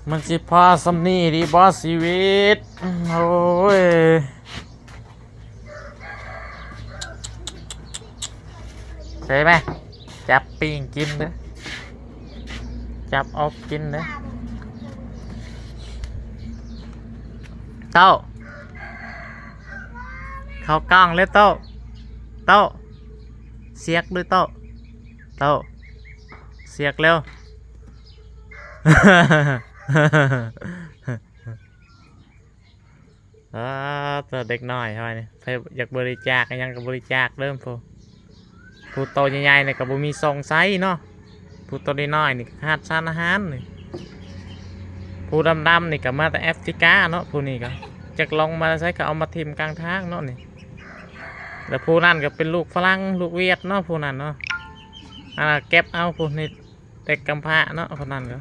ມັນຊິພໍສ່ຳນີ້ດີບໍ່ຊີວິດ? ໂອ້ຍ ເຫັນໄໝ? ຈັບປີ້ງກິນເດີ້ ຈັບອົບກິນເດີ້. ເຕົ້າ ເຂົ້າກ້ອງເລີຍ ໂຕ້ ໂຕ້ ສຽກດູ ໂຕ້ ໂຕ້ ສຽກເລັວ. ອາ ເດັກນ້ອຍເຮົານີ້ ໃຜຢາກບໍລິຈາກຫຍັງກໍບໍລິຈາກເດີ້. ຜູ້ ຜູ້ໂຕໃຫຍ່ໆນີ້ກໍບໍ່ມີຊ່ອງໃຊ້ເນາະ, ຜູ້ໂຕນ້ອຍໆນີ້ຂາດສານອາຫານນີ້. ຜູ້ດຳໆນີ້ກໍມາແຕ່ແອຟຣິກາເນາະ, ຜູ້ນີ້ກໍຈັກລົງມາແຕ່ໃສ ກໍເອົາມາຖິ້ມກາງທາງເນາະນີ້. ແລ້ວຜູ້ນັ້ນກໍເປັນລູກຝຣັ່ງ ລູກຫວຽດເນາະ ຜູ້ນັ້ນເນາະ. ອັນນັ້ນເກັບເອົາ ຜູ້ນີ້ເດັກກຳພ້າເນາະ ຜູ້ນັ້ນກໍ